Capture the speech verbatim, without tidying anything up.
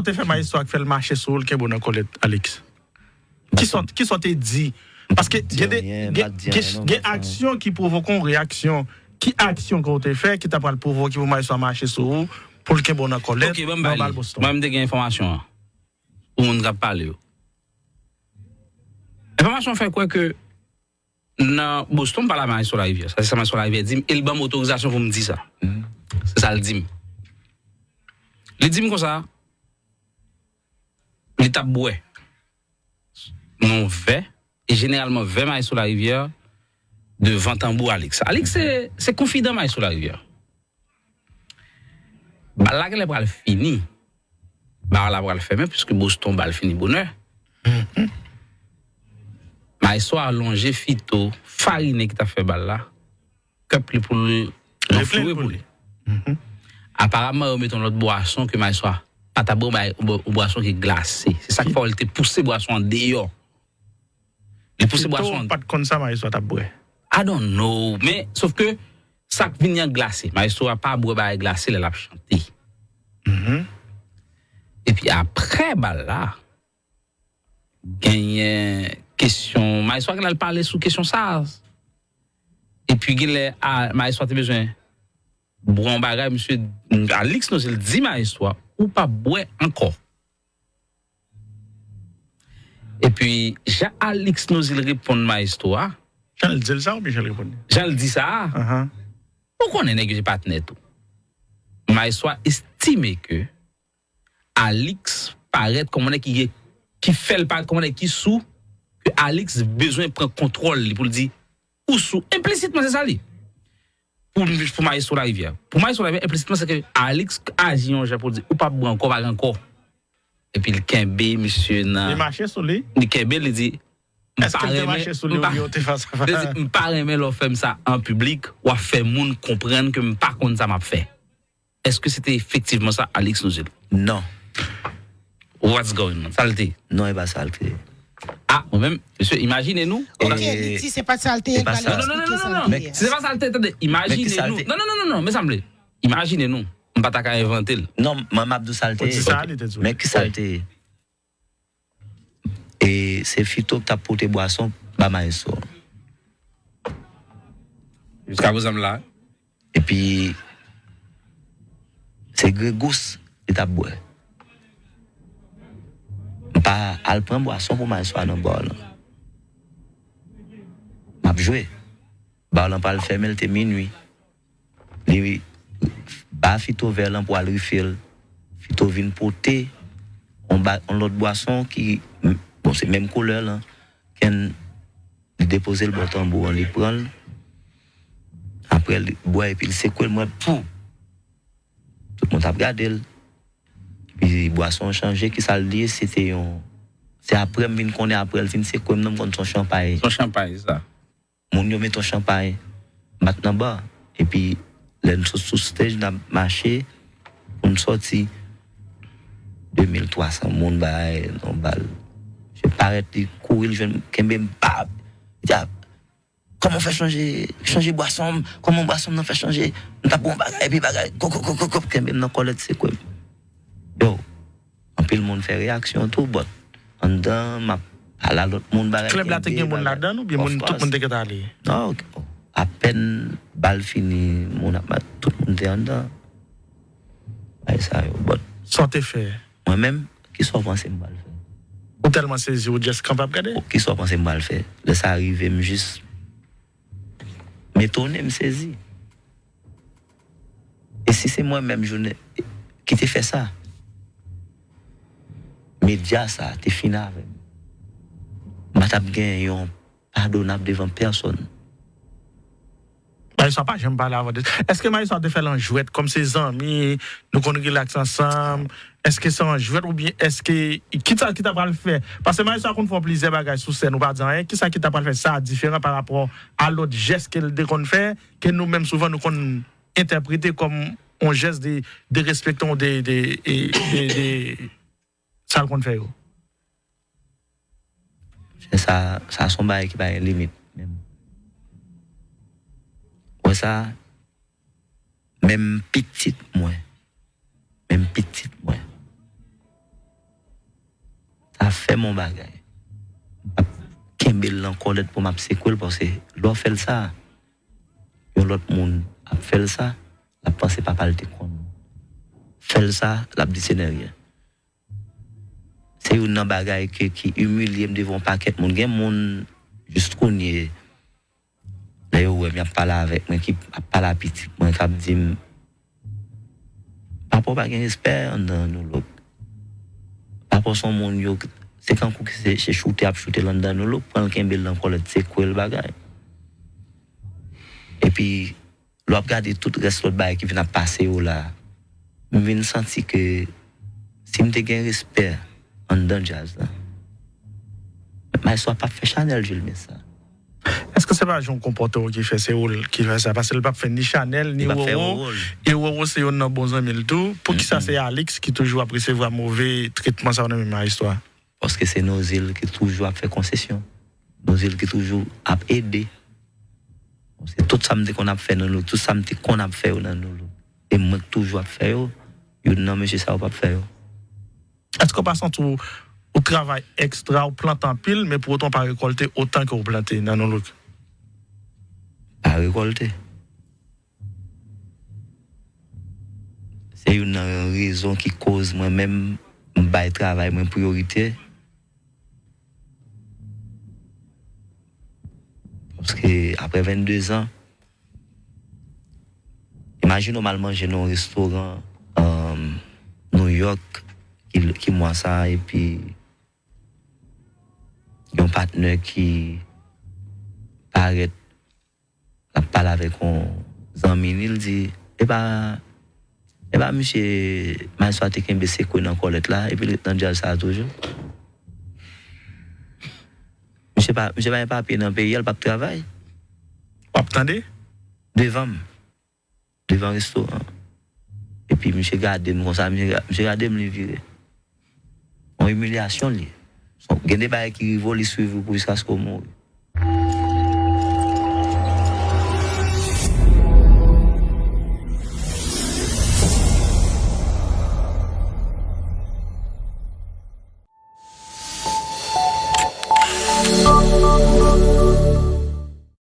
te fè Maestro a k fè l mache sou ou, l kenbe w nan kòlèt, Alex? Kisa w te di? Paske gen de, gen, gen, gen aksyon ki pwovoke yon reyaksyon. Ki aksyon ke w te fè ki ta pral pwovoke pou Maestro a mache sou ou, pou l kenbe w nan kòlèt, nan bal Boston? Ok, ban m ba li. Mwen, m te gen enfòmasyon an. Pou moun k ap pale yo. Enfòmasyon fè kwè ke nan Boston, m pale a Maestro Larivière. Sa se sa Maestro Larivière di m, e l ban m otorizasyon pou m di sa. Se sa l di m. Li di m konsa, li t ap bwè nan yon vè, e jeneralman vè Maestro Larivière devan tanbou Alix. Alix se, se konfidan Maestro Larivière. Bal la genlè pral fini. Bal la pral fèmen, piske Boston bal fini bonè. Maestro a lonje Fito, farinen ki t ap fè bal la, kèp li pou l lanfloure pou li. Aparamman, yo mete yon lòt bwason ke Maestro a pa t ap bwè, yon bwason ki glase. Se sa k fè w li te pouse bwason an deyò. Li pouse bwason an. Fito pa t konn sa Maestro a t ap bwè. I don't know. Men, sof ke sa k vini an glase. Maestro a pa bwè bagay glase lè l ap chante. Epi apre bal la, genyen kesyon. Maestro a genlè al pale sou kesyon sa a. Epi genlè, a, Maestro a te bezwen bwè yon bagay, misye, Alix Nozil di Maestro a, ou p ap bwè ankò. Epi, jan Alix Nozil reponn Maestro a. Jan l di l sa oubyen jan l reponn li? Jan l di sa a. Ou konnen nèg yo se patnè tou. Maestro a estime ke Alix parèt kòm yon nèg ki, ki fè l parèt kòm yon nèg ki sou, ke Alix bezwen pran kontwòl li pou l di, ou sou. Enplisitman, se sa li. Pou, pou Maestro Larivière. Pou Maestro Larivière, enplisitman, se ke Alix aji yon jan pou l di, ou p ap bwè ankò, pa gen ankò. Epi l kenbe misye nan. Li mache sou li? Li kenbe, li di, m pa renmen, m pa, li di, m pa renmen lè w fè m sa an piblik, w ap fè moun konprann ke m pa konn sa m ap fè. Èske se te efektivman sa, Alix Nozil? Non. What's going on? Sa l te? Non, e pa sa l te. A, mwen menm, mesye, imajine nou. Ok, li di se pa sa l te ye, l pral eksplike sa l te ye. Si se pa sa l te ye, tande, imajine nou. Non, non, non, non, non, men sa m vle. Imajine nou. M pa ta ka envante l. Non, mwen, m ap di w sa l te ye. Men ki sa l te ye? E se Fito ki t ap pote bwason ba Maestro. Jiskaprezan m la. Epi, se Gregous li t ap bwè. M pa al pran bwason pou Maestro a nan bar lan. M ap jwe. Bar lan pral fèmen, l te minui. Li ba Fito vè lan pou al refill. Fito vin pote yon ba-, yon lòt bwason ki, bon, se menm koulè lan. Kenn, li depoze l bò tanbou an, li pran l. Apre, li bwè epi l sekwe l, m wè, pou! Tout moun t ap gade l. Epi bwason an chanje, ki sa l ye, se te yon, se apre m vin konnen, apre l fin sekwe m nan, m konn se yon chanpay. Se yon chanpay, sa. Moun yo mete yon chanpay, m pa t nan bar. Epi, lè n sot sou stage, n ap mache, pou n sòti, de mil twa san moun bay yon bal. Misye parèt, li kouri, l jwenn m, kenbe m, pap! Li di, a, kòman w fè chanje, chanje bwason m? Kòman bwason m nan fè chanje? M t ap bon bagay, epi bagay, kòk, kòk, kòk, kòk, kenbe m nan kòlèt, sekwe m. Yo, anpil moun fè reyaksyon tou, but anndan, m ap pale a lòt moun, bagay. Klèb la te gen moun ladan l oubyen moun, tout moun te gentan ale? Non, apèn bal fini, moun ap, tout moun te anndan. Bagay sa yo, but. Sa w te fè? Mwen menm, kisa w panse m pral fè? Ou tèlman sezi, ou just kanpe ap gade? Kisa w panse m pral fè? Lè sa rive, m jis, m etone, m sezi. E si se mwen menm jounen ki te fè sa, medya sa te fin avè m. M pa t ap gen yon padonab devan pèsonn. Maestro a pa janm pale avan de. Èske Maestro a te fè l an jwèt, kòm se zanmi, nou konn rilaks ansanm? Èske se an jwèt oubyen èske, kisa ki ta pral fè? Paske Maestro a konn fè plizyè bagay sou sèn, ou pa di anyen. Kisa ki ta pral fè sa diferan pa rapò a lòt jès ke l te konn fè, ke nou menm souvan nou konn entèprete kòm yon jès de, de respekte, de, de, de, de, de sa l konn fè yo? Sa, sa se yon bagay ki pa gen limit menm. Wè sa, menm pitit mwen, menm pitit mwen, ap fè m yon bagay, m p ap kenbe l nan kòlèt pou m ap sekwe l, paske lè w fè l sa, yon lòt moun ap fè l sa, l ap panse papa l te konn fè l sa, l ap di se nèg. Se youn nan bagay ke, ki imilye m devan yon pakèt moun. Gen moun, jis kounye, lè yo wè m, y ap pale avèk mwen, ki ap pale a pitit mwen, k ap di m, papa w pa gen respè anndan Nou Look. Papa w se yon moun yo, se kankou ki se, se choute y ap choute l anndan Nou Look, pran l kenbe l nan kòlèt, sekwe l bagay. Epi, lè w ap gade tout rès lòt bagay ki vin ap pase yo la, m vin santi ke si m te gen respè anndan djaz la, Maestro a p ap fè Chanèl Julien sa. Èske se pa jan w konpòte w ki fè se ou l ki fè sa? Paske l p ap fè ni Chanèl, ni Roro. E Roro se youn nan bon zanmi l tou. Poukisa se Alix ki toujou ap resevwa move tretman sa yo nan men Maestro a? Paske se Nozil ki toujou ap fè konsesyon. Nozil ki toujou ap ede. Se tout sa m te konn ap fè nan Nou Look, tout sa m te konn ap fè yo nan Nou Look. E mwen k toujou ap fè yo, youn nan mesye sa yo p ap fè yo. Èske w pa santi w, ou travay ekstra, ou plante anpil, men pou otan w pa rekòlte otan ke w plante nan Nou Look? Pa rekòlte. Se youn nan rezon ki koz mwen menm m bay travay mwen priyorite. Paske apre vennde zan, imajine w m al manje nan yon restoran New York ki, ki mwa sa, epi yon patnè ki parèt l ap pale avèk yon zanmi li, l di, epa, epa misye Maestro a te kenbe sekwe nan kòlèt la, epi l ret nan djaz sa a toujou. Misye pa, misye pa gen papye nan peyi a, l p ap travay. W ap tande? Devan m. Devan restoran. Epi misye gade m konsa, misye gade m, li vire. Yon imilyasyon li ye. Gen de bagay ki rive w, li swiv ou pou jiskaske w mouri.